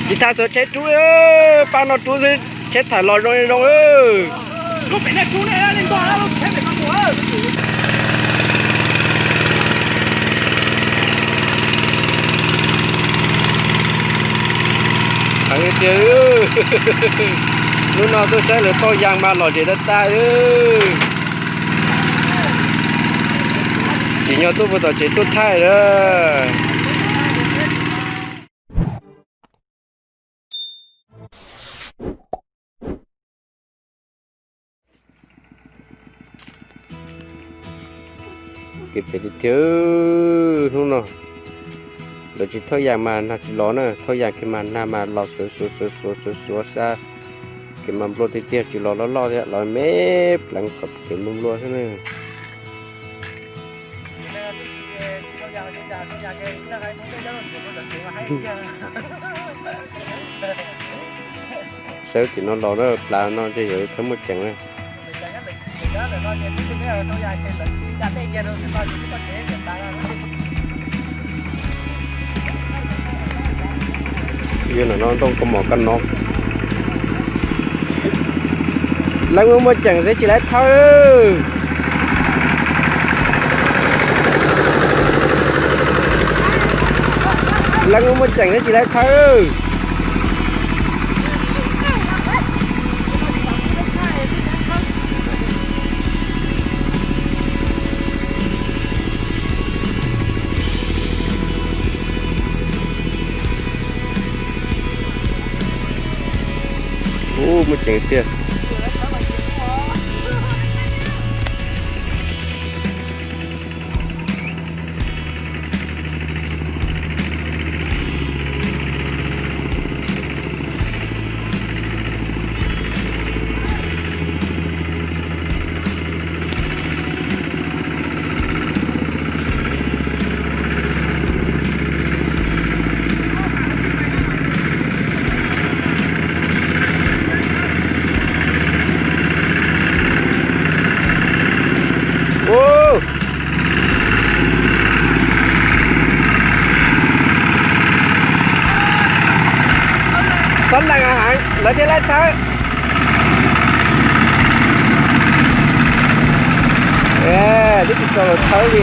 Tsis tas xov tsheb rub, pab no rub xwb tsheb tham los zoo zoo. Heev tiag. Hnub no tuaj saib lawv thauj yas mas lom zem tag tag. Tsim nyog tuaj puag tom tsev tuaj thaij lawm. Kev phem tiag tiag. Hnub no lawv tsis thauj yas mas nag tsis los na, thauj yas kiag mas nag mas los xuav xuav xuav xuav xuav xuav xwb. Kev mas nplua tiag tiag, tsis los loj loj thiab, los me pleev kom kev nplua nplua xwb na. Saib tim no los na, plav no ces yog thawj muaj ceem na. Yog no ntoo koj mom koj no. Leej muaj muaj ceem thiab tsis laib thawb. Leej muaj muaj ceem thiab tsis laib thawb. Ub, muaj ceem tiag. Txhob lees heev lawv thiaj laib thawb. Twb tsis tau los thawb li.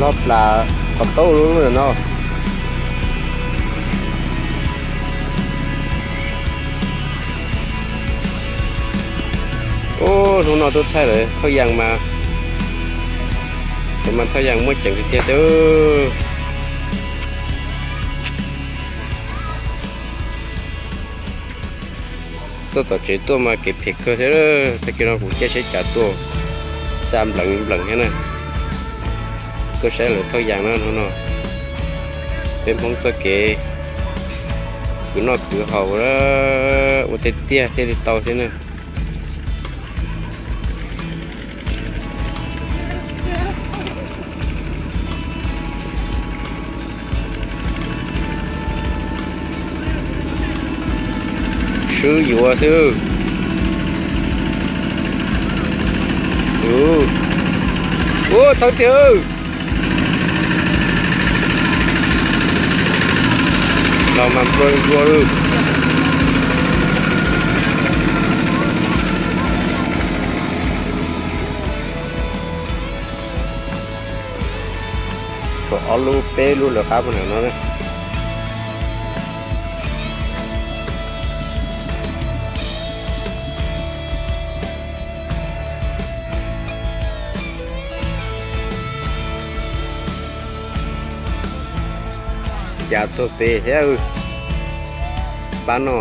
Lo plas qhov taub lub no. Ub, hnub no tuaj thaij lawv thauj yas mas, mas thauj yas muaj ceem tiag tiag. Tuaj tom tsev tuaj mas kev phem kawg thiab. Tag kis no kuv caij tsheb cav tuaj, xa npleev npleev thiab na. Tuaj saib lawv thauj yas na hnub no. Peb Hmoob txoj kev khwv noj khwv haus ua tiag tiag thiaj li tau thiab na. Swb yuav xwb. Ub, thawb tiag. Los mas nplua nplua lawm. Ob lub peb lub lawv qab puag nram no. Cav tuag pem thiab pab no.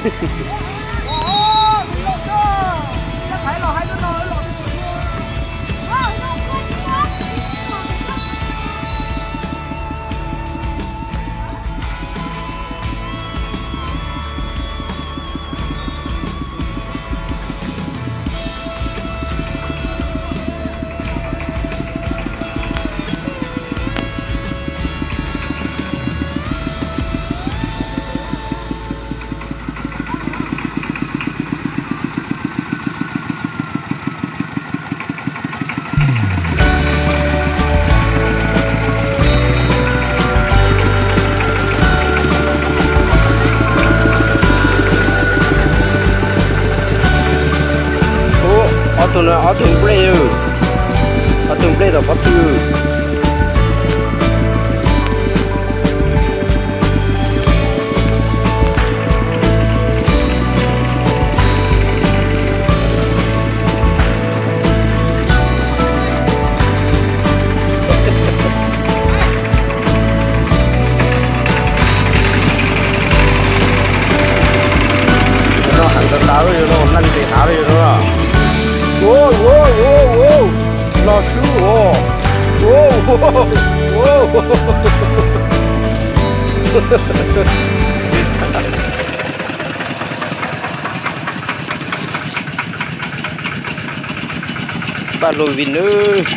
Ub, ob tug no ob tug nplej, ob tug nplej tom pob tw. No heev tas tas li, no neeg nqis hav li no. Ua ua ua ua, los swb ua. Ua ua ua. Paj hlua vij nawb.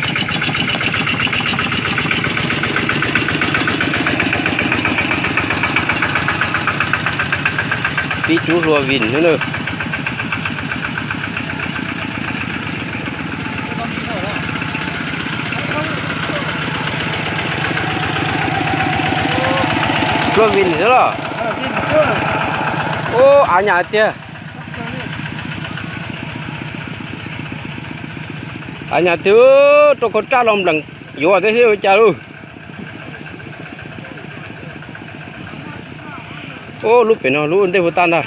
Pib rub hlua vij nawb. Hlua vij xwb los? Ub, av nyam tiag. Av nyam tiag, rau khau raj los npleem yuav teb xwb ua cas lauj. Ub, lub pem no lub ntej puas tag ntag.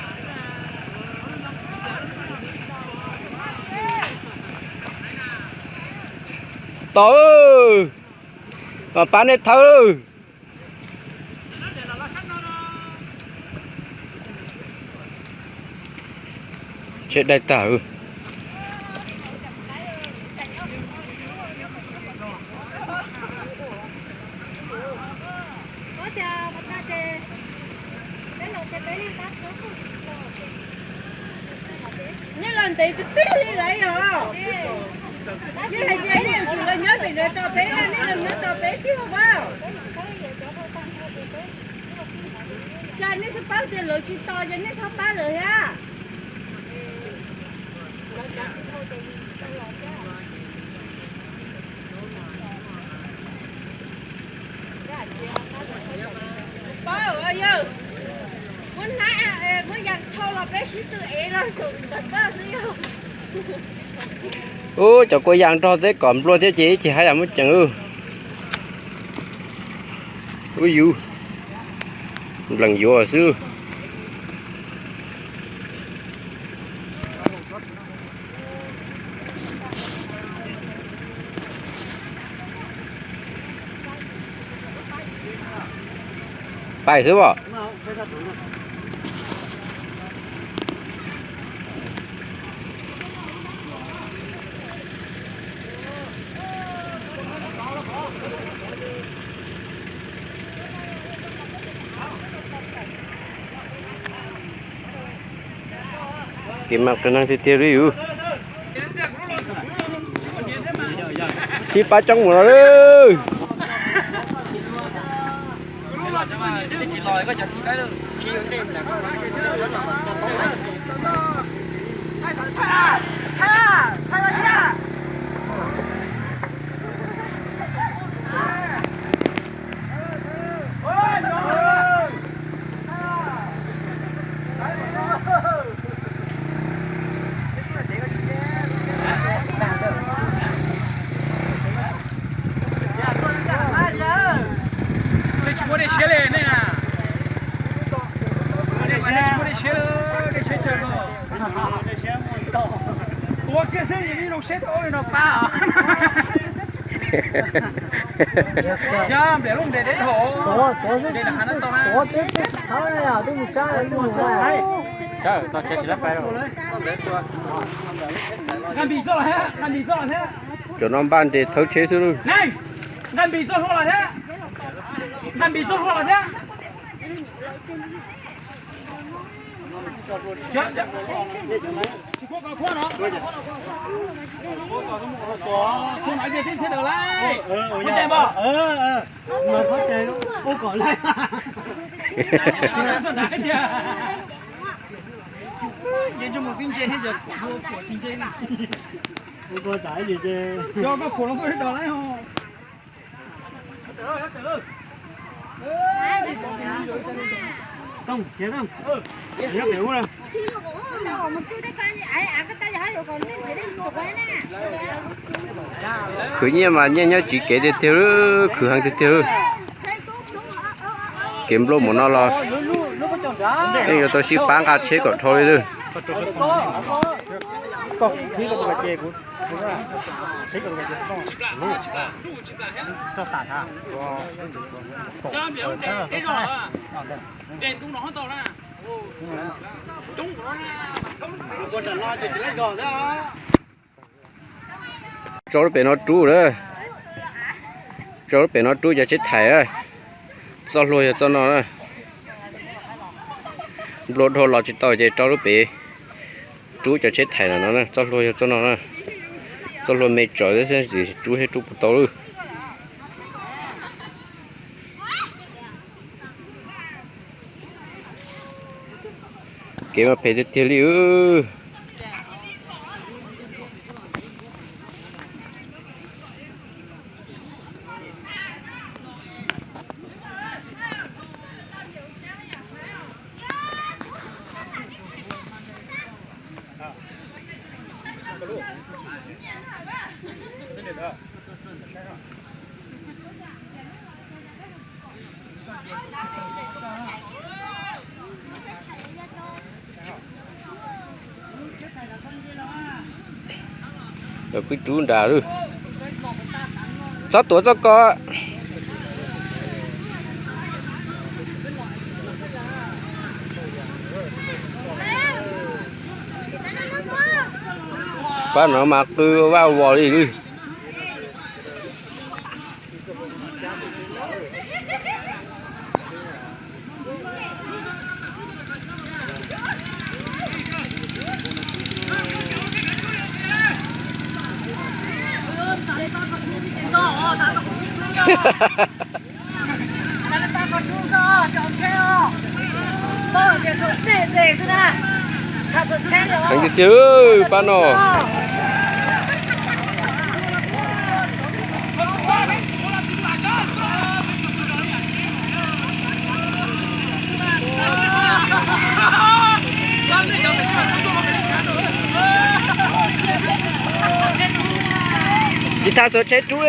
Tos, pab nej thawb. Tsheb dai tag. Nej los ntev twb twb li lawm yog? Nej hais tias nej yuav tsum los nyob pem no tos peb, nej los nyob tos peb twb ua. Cas nej tsis paub tias lawv tsis tos ces nej txhob pab lawv thiab. Paub yawg, muab hnab, muab yas thau los peb sib tw ev los saum ntawm koj xwb yog. Ub, cov kua yas nrog teb kom nplua thiab ces ib chim haj yam muaj ceem. Ub yus, npleem yuav xwb. Pais xwb os. Kev mas qis neeg tiag tiag li yus. Tib pab coob mus no lawm. Nej tsis muaj dej siab li nej na. Nej tsis muaj dej siab, dej siab caw no. Ua kiag xwb, zoo siab tau li no pab. Cab npliam lub ntes deb dhau. Ntes nram hav no tau na. Cov no npaj nres thawb tsheb xwb lauj. Khwv nyiaj mas nyiaj nyob tsis kev tiag tiag, khwv heev tiag tiag. Kev nplooj mus no los yeej yuav tau sib pab nqa tsheb kom dhau li lawm. Tso lub pem no rub lawm. Tso lub pem no rub cov tsheb thaim. Txoj hlua yog txoj no na. Nplua dhau los tsis tau ces rau lub pem rub cov tsheb thaim no no. Txoj hlua yog txoj no na. Txoj hlua me tsawv xwb, rub thiab rub puas tau lawm. Kev mas phem tiag tiag li. Cov kwj rub nrad lawm. Txhob tuav txoj ko. Pab no mas qw vaj vos li lawm. Heev tiag tiag pab no. Tsis tas xwb tsheb rub,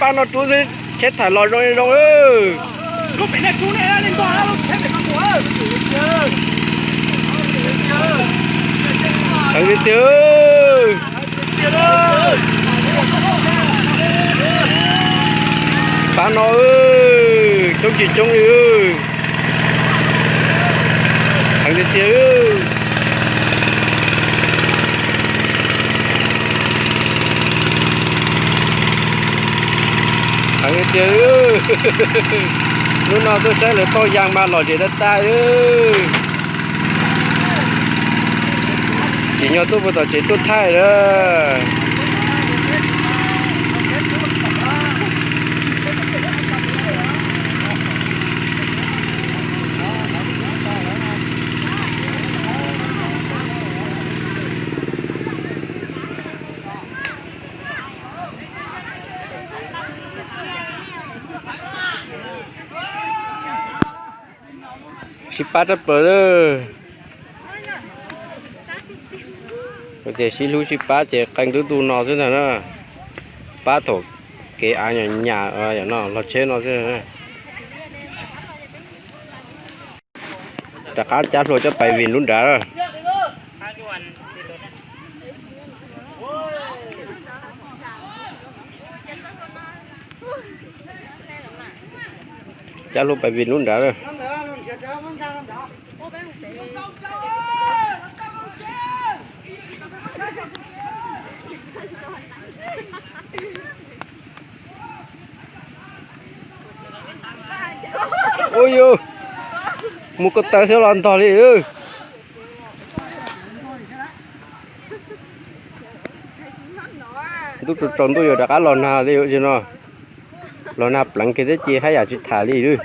pab no rub xwb, tsheb thaim los zoo zoo. Heev tiag tiag. Pab no coob tsis coob li. Heev tiag tiag. Heev tiag tiag. Hnub no tuaj saib lawv toj yas mas lom zem tag tag. Tsim nyog tuaj puag tom tsev tuaj thaij lawm. Sib pab rab plaws lawm. Tias sib hlub sib pab ces qee ntu tus no xwb ntag na. Pab thaum kev av nyam nyam no los tsheb no xwb. Rov qab cab hlua coj pais vim lub nrad. Cab hlua pais vim lub nrad. Ua yus, mus ko taw xwb los ntog li. Ntuj tsaus tsaus ntuj yuav rov qab los nag li no. Los nag pleev kiag thiab ces haj yam tsis tham li lawm.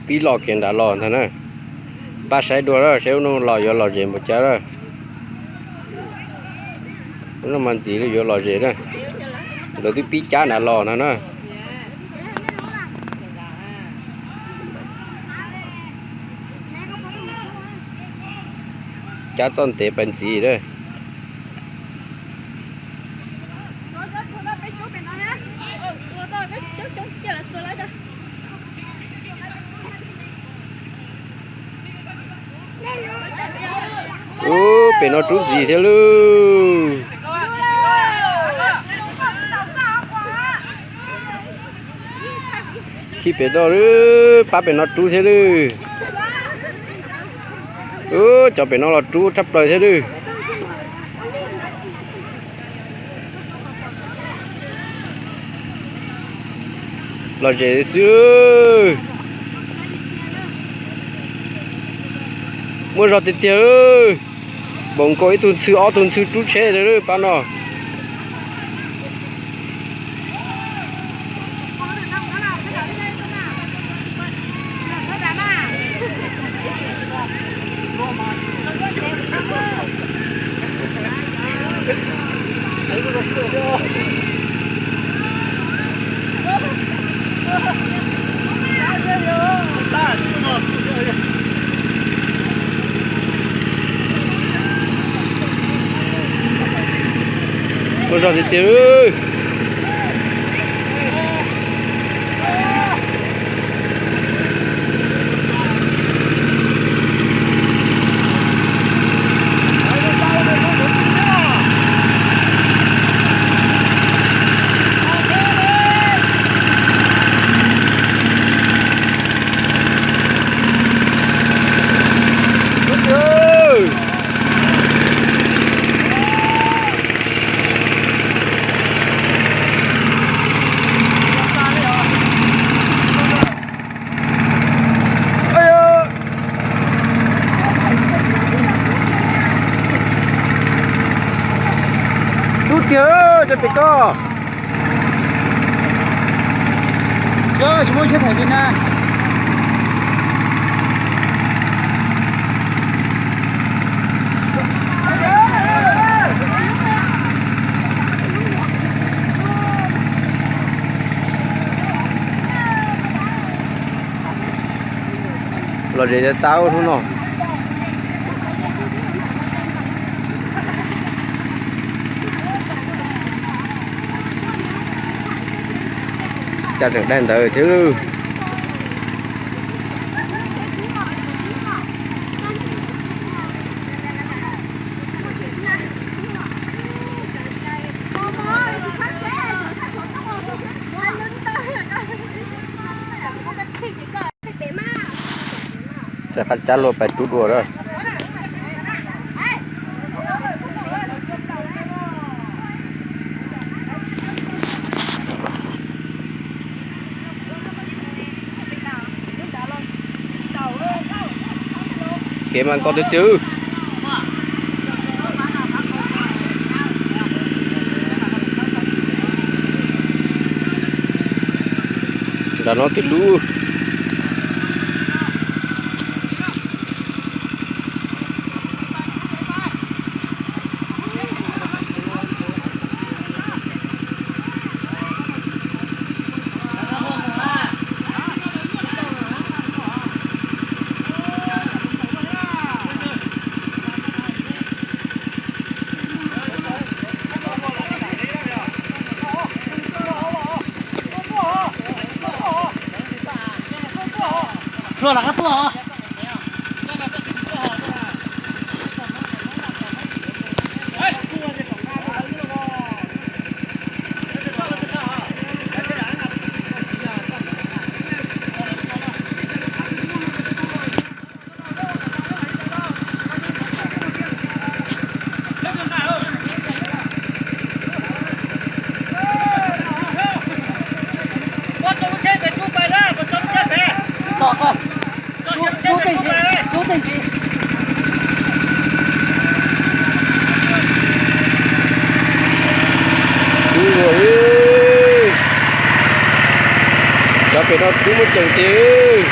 Pib los kiag nram los ntag na. Pab saib dua saib ub no los yuav lom zem npaum cas lawm. Ub no mas ntxiv li yuav lom zem na. Ntawd twb pib cab nram los ntag na. Cab txoj ntev pais ntxiv lawm. Ub, pem no rub ntxiv thiab lawm. Khib pem no, pab pem no rub thiab lawm. Ub, cov pem no los rub tshaj plaws thiab lawm. Lom zem xwb. Muaj zog tiag tiag. Npaum nkaus ib tug ntxhw ob tug ntxhw rub tsheb li pab no. Muaj zog tiag tiag. Rub tiag, cov pem koj. Tsis muaj chaw them li na. Lom zem tas hnub no. Cas tseem daig ntawd thiab lawm. Rov qab cab luag pais rub dua lawm. Kev mas nkos tiag tiag. Nram no twb lub. Luag lam qab tuaj os. Pem no rub muaj ceem tiag,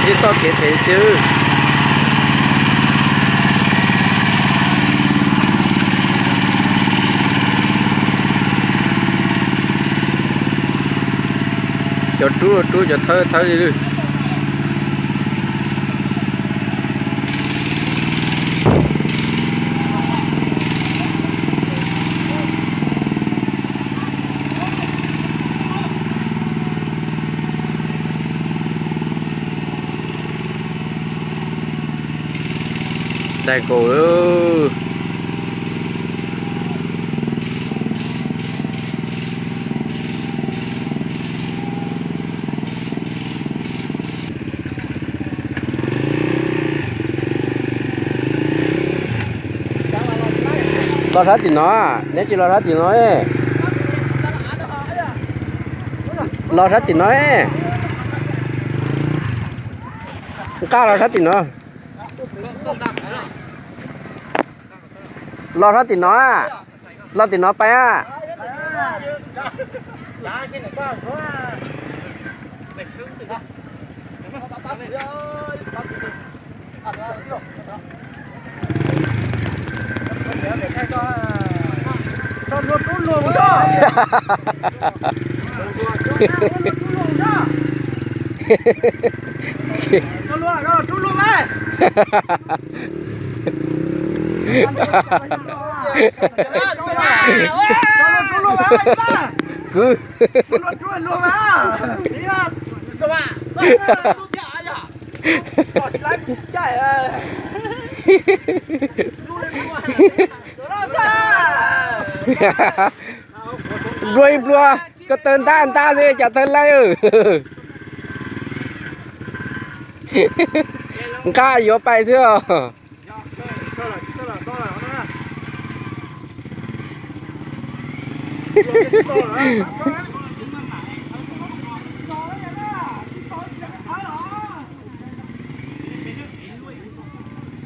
yeej txoj kev phem tiag. Cov rub los rub, cov thawb thawb li lawm. Dai nkaus. Los sab tim no, neb tsis los sab tim no. Los sab tim no. Nqa los sab tim no. Los sab tim no. Los tim no pais a. Kwv. Nplua ib nplua, koj tawg ntab ntab xwb cas tawg laij. Nqa yuav pais xwb os.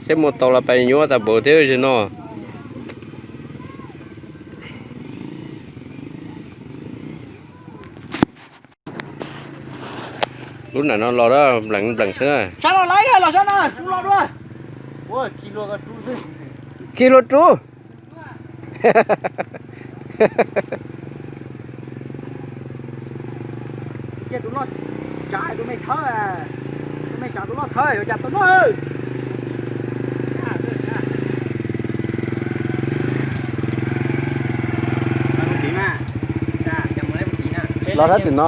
Saib mus tau los pais nyuaj tas npaum thiab no. Lub nram no los da, nplees nplees xwb na. Khi hlua rub. Los sab tim no.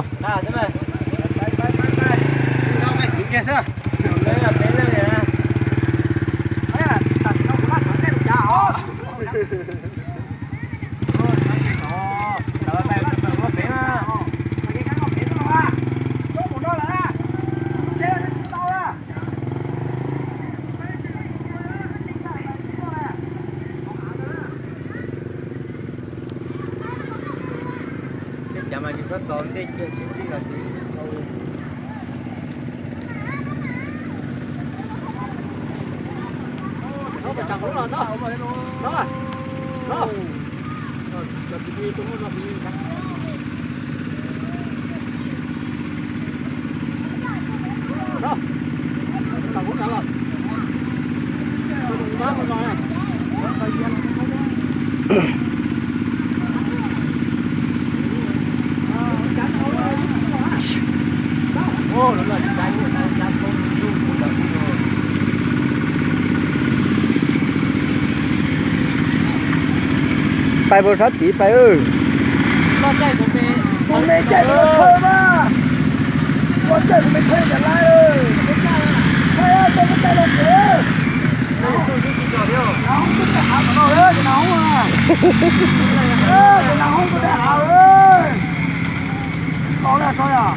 Pais puas sab tid pais. Tus me caij tus me thawj mas, ua caij tus me thawj ntawm lawm. Thawj, tau me caij los pem. Nas hoob tuaj caij hav tom no, ces nas hoob, ces nas hoob tuaj caij hav lawm. Tau lawm, tau lawm.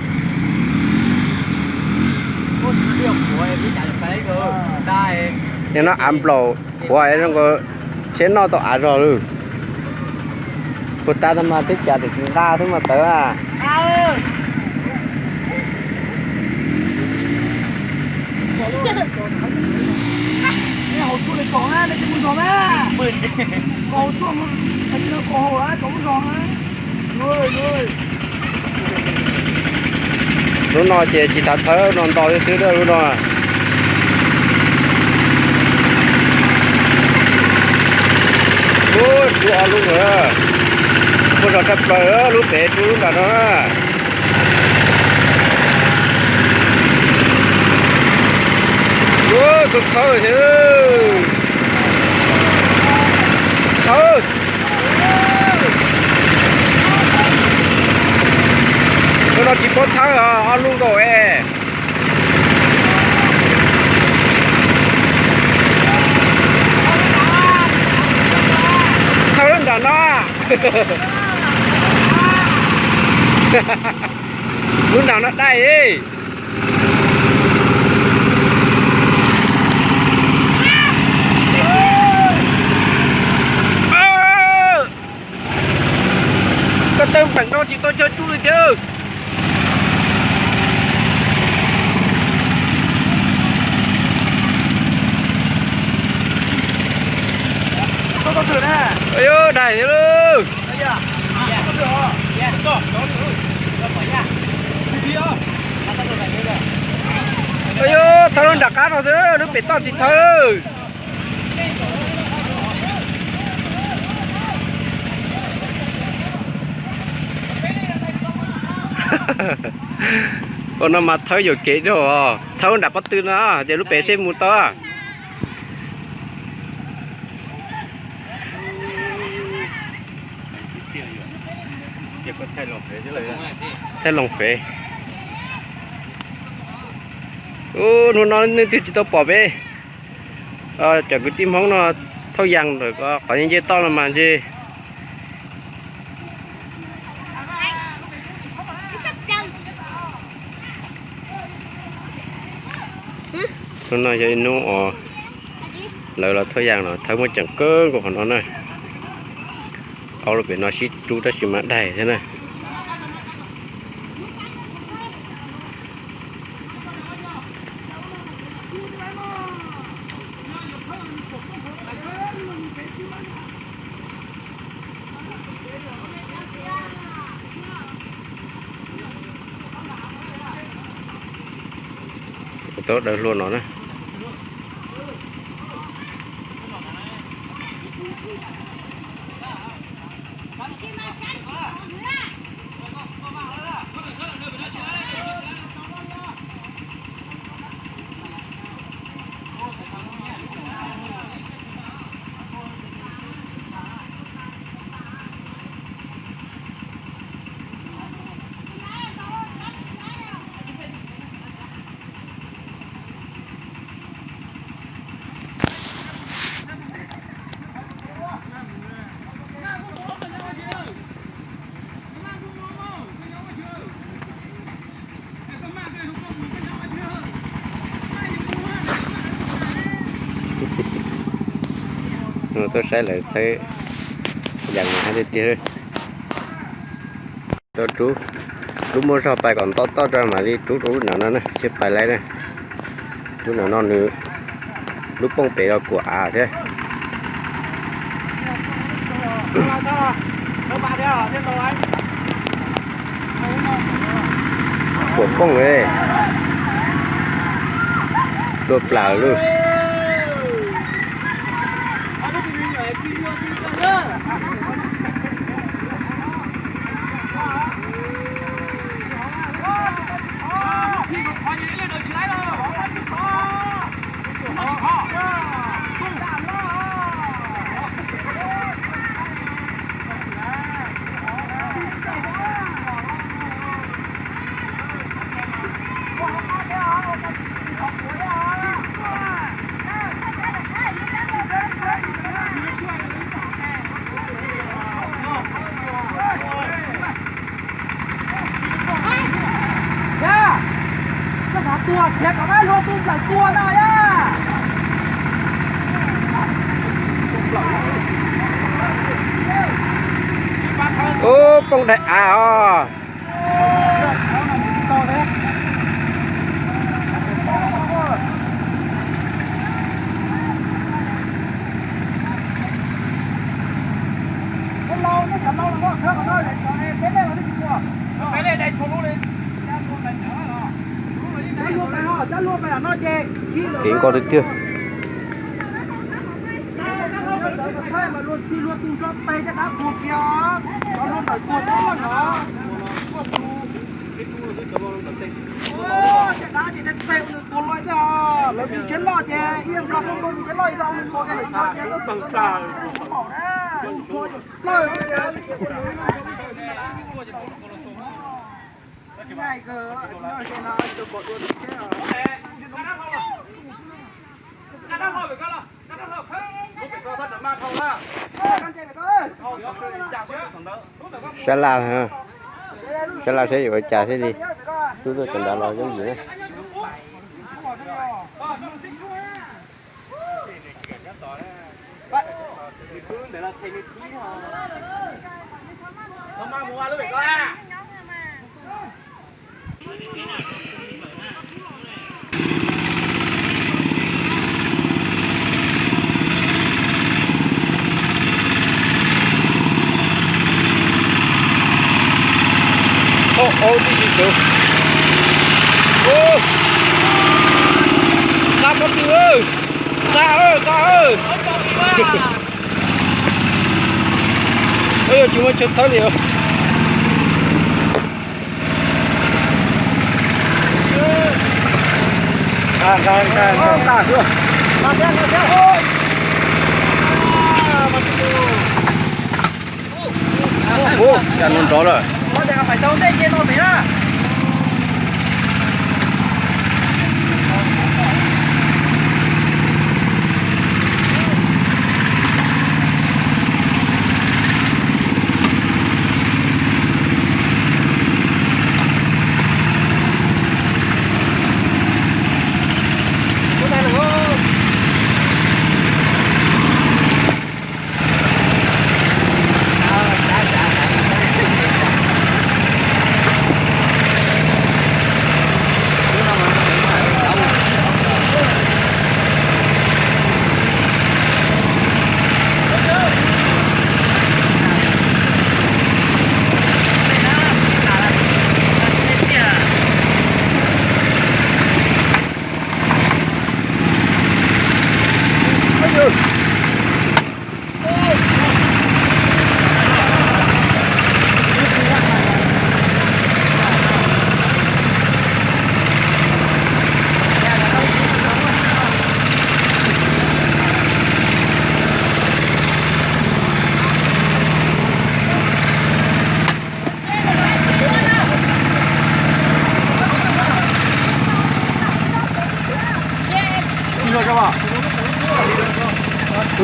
Nim no av nplaum qhuav zoo nkaus, tsheb noj tau av zog lawm. Puas tas tas mas teb cas tseem nqa xwb mas tawv a. Nej haus tshuaj li kaus na, nej tsis muaj zog na. Kaus tshuaj, kaus haus, kaus muaj zog na. Lub no ces tsis tas thawb no nto xwb xwb lub no. Ub, rub ob lub lawm. Muaj zog tshaj plaws lub pem rub lub nram no na. Ub, kawg khawb thiab. Thawb. Tus no tsis paub thawb, ob lub nkaus es. Thawb lub nram no. Lub nram no dai. Koj tawg npeem no tsis tau chaw tsuj li thiab. Yog daig thiab lauj. Yog thawb lub nram qab no xwb, lub pem toj tsis thawb. Ua no mas thawb yuam kev dua, thawb nram pob tw no ces lub pem thiaj mus tau. Thaij loo fem. Ub, hnub no leej twg tsis tau pom peb cov kwv tij Hmoob no thauj yas ntawm qhov nce toj no mas ntshe. Hnub no yog ib hnub uas lawv los thauj yas no, thawb muaj ceem kawg nkaus qhov no na. Ob lub pem no sib rub tab sis mas daig thiab na. Tau daws hlua no na. Tuaj saib lawv thawb yas no hab tiag tiag. Tau rub, rub muaj zog pais kom nto toj rau mam li rub rau lub nram no na thiaj pais laib na. Lub nram no nws, lub pooj pem los kuam av thiab. Kuam pooj li, dua plas lawm. Yog, koj xav tuag khiav kom dab hlua tu nplawm tuag ntag yog. Ub, poob daim av os. Kev nkoj tiag tiag. Sab laj, sab laj saib yuav ua cas thiaj li hlub tuaj cov nrad los yooj yim na. Ub, ub, tib si sub. Ub, xa pob tw, xa, xa. Ub, yog tsis muaj chaw thawb li os. Ub, cas no nrov lawm.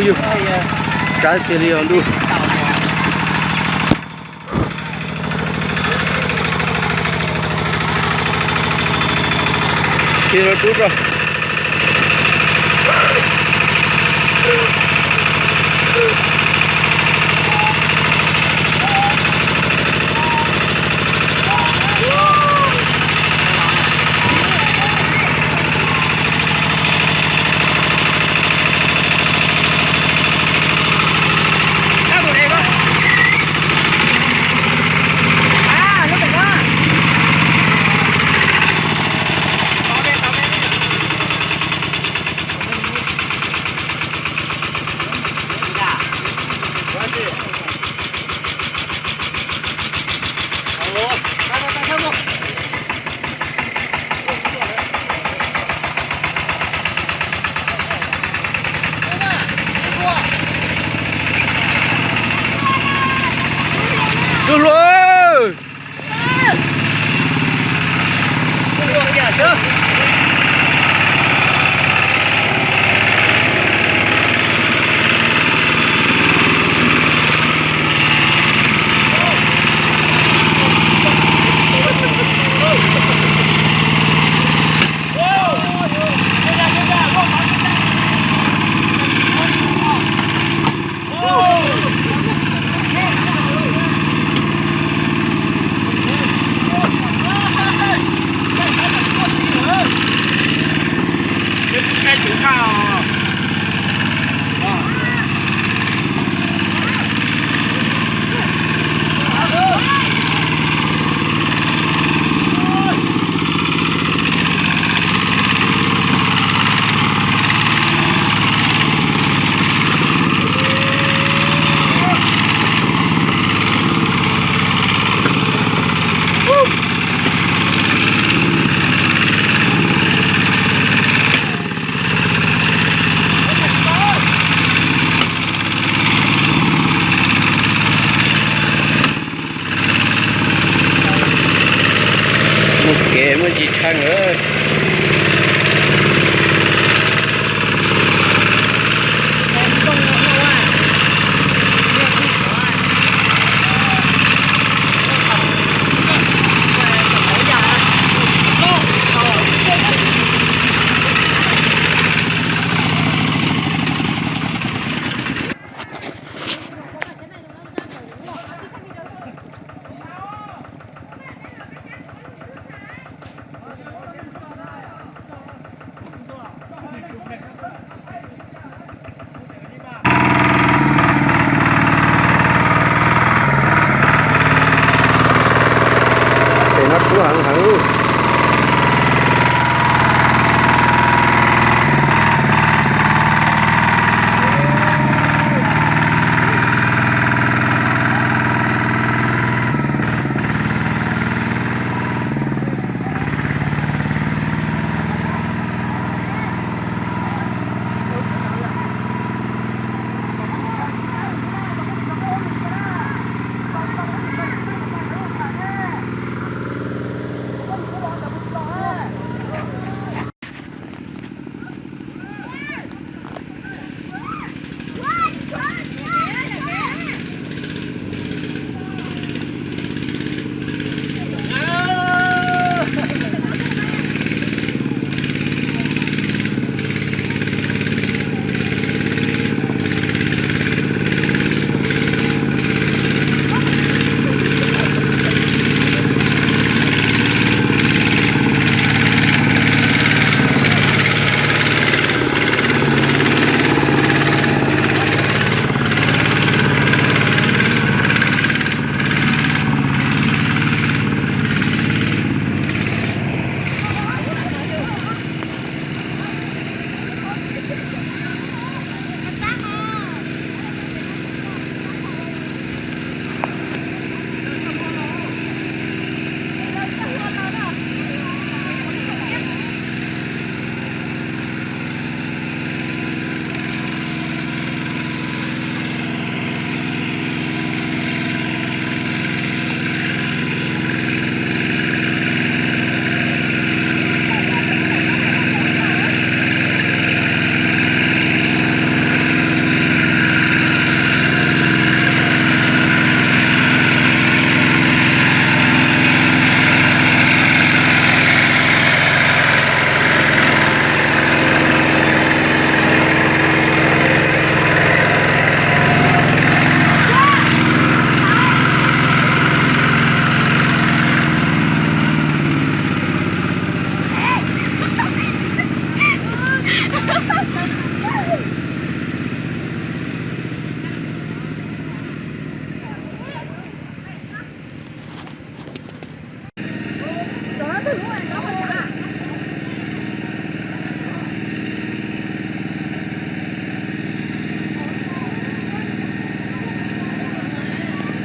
Ub yug, tsab tiag li os ntuj. Tig los rub tso. Heev heev.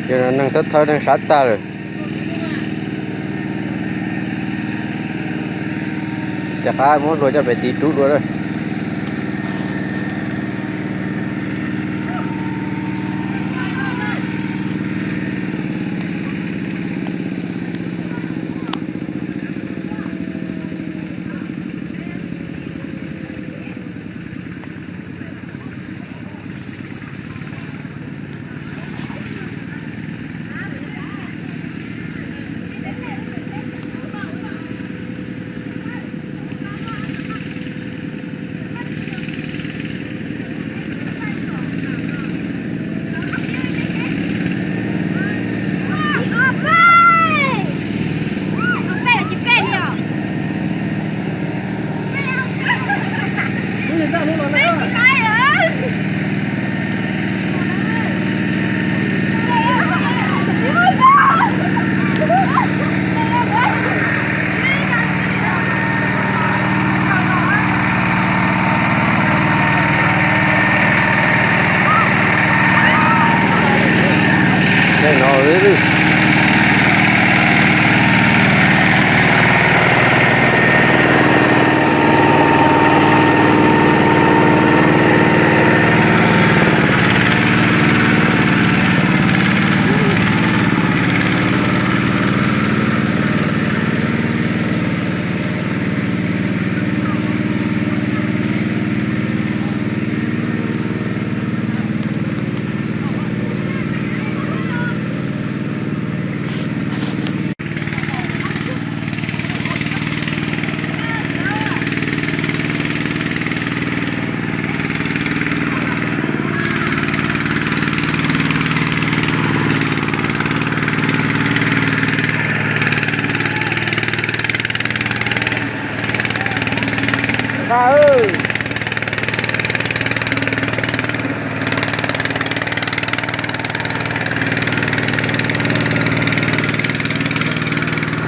Ces neeg thawj thawj neeg sab tag lawm. Rov qab muab hlua coj pem tiv rub dua lawm.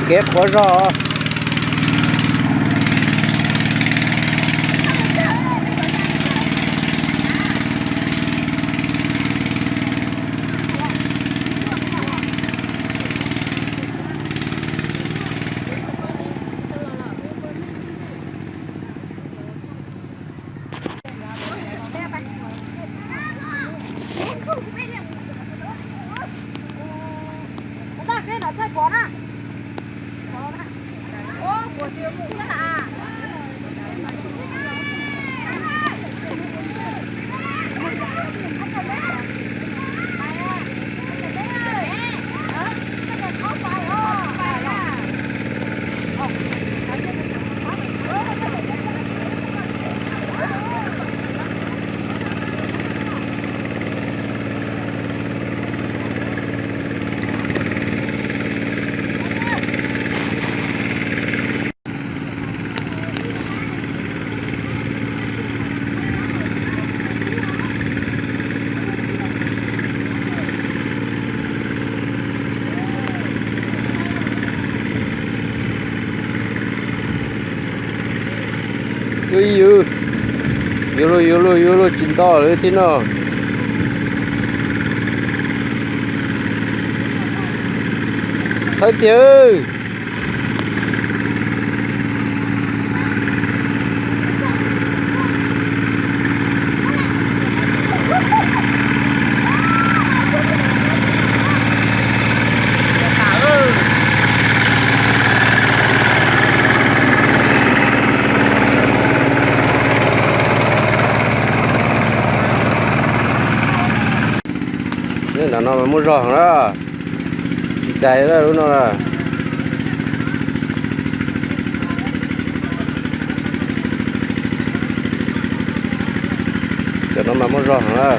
kev qhuav zog. Ub, yuav luag, yuav luag, yuav luag tsis nto lawm thiab no. Thawb tiag. Nram no mas muaj zog heev na, tsis dais lub no na. Cov no mas muaj zog heev na.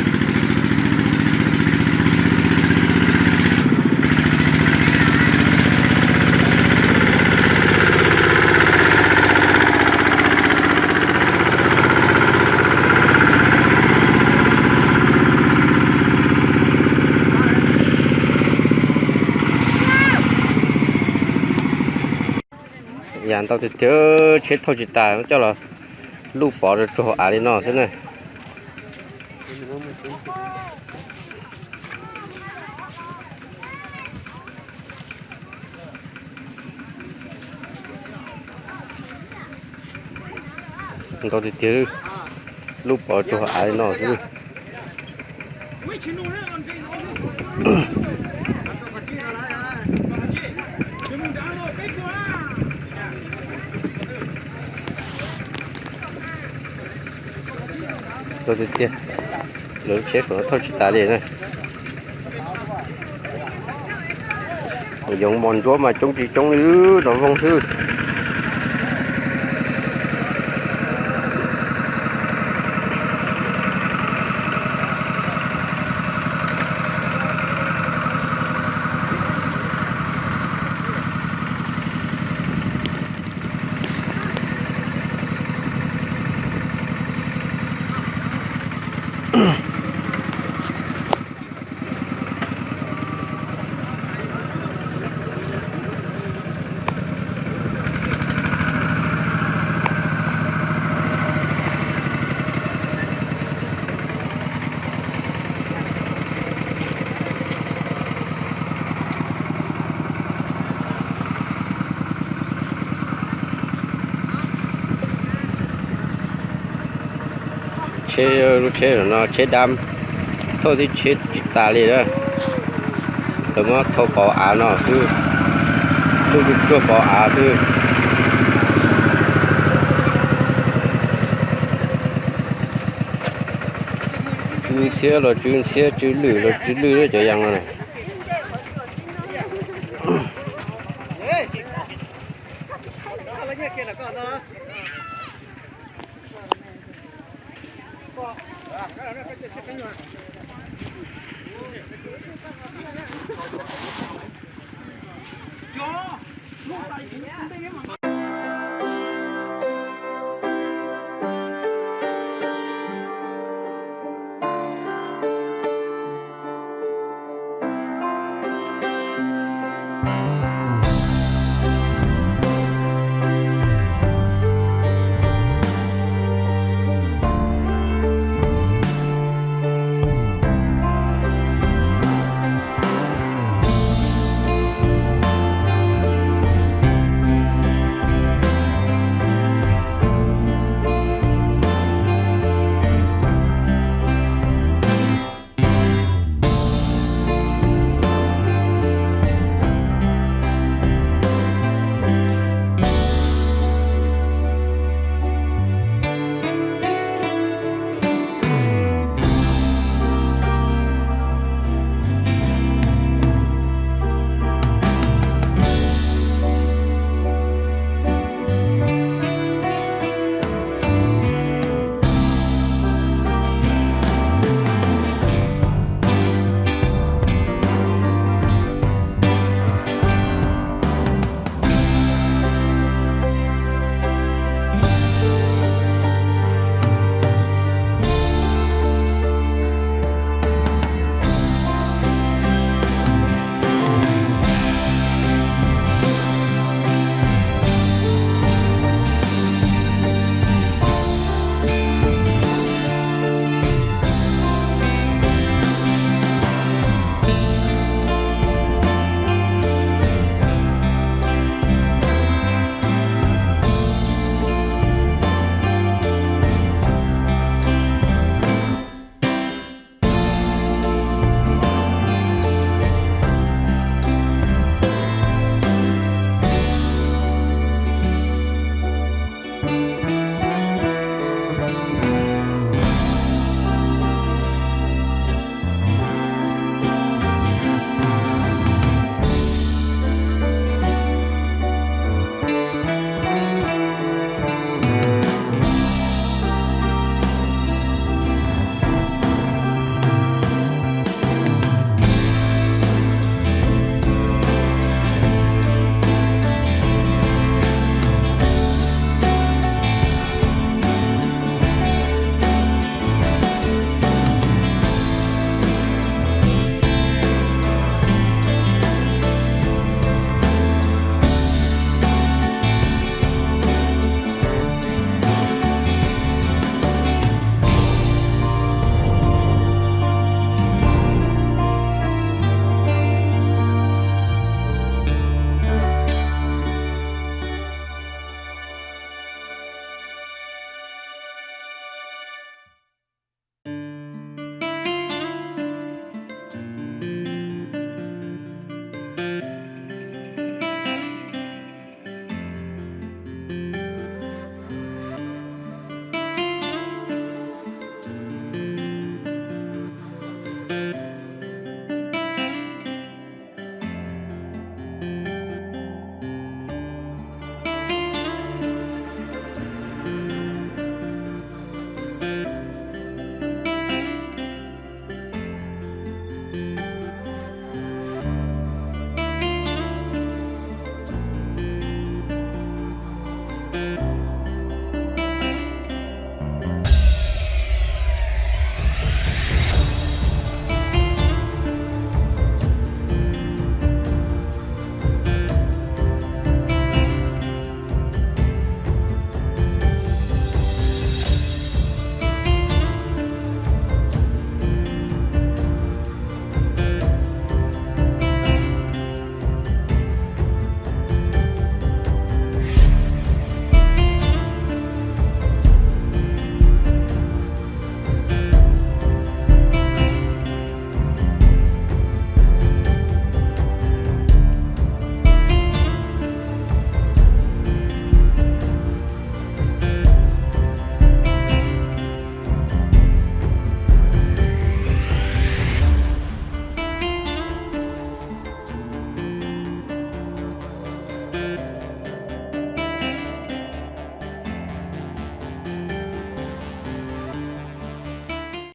Yam ntau tiag tiag, tsheb thauj tsis tas coj los luj pov rau tsuag hauv av li no xwb na. Ntau tiag tiag, luj pov tsuag hauv av li no xwb. Ntau tiag tiag, lawv lub tsheb saum no thauj tsis tas li na. Yoov mos ntsuab mas coob tsis coob li, nrov voog xwb. Tsheb, lub tsheb no tsheb dab, thauj tib tsheb tsis tas li na. Lawv muab thauj pov av no xwb, luj tsuag pov av xwb. Tsw ntxhiab los tsw ntxhiab, tsw lwj los tsw lwj cov yas no na.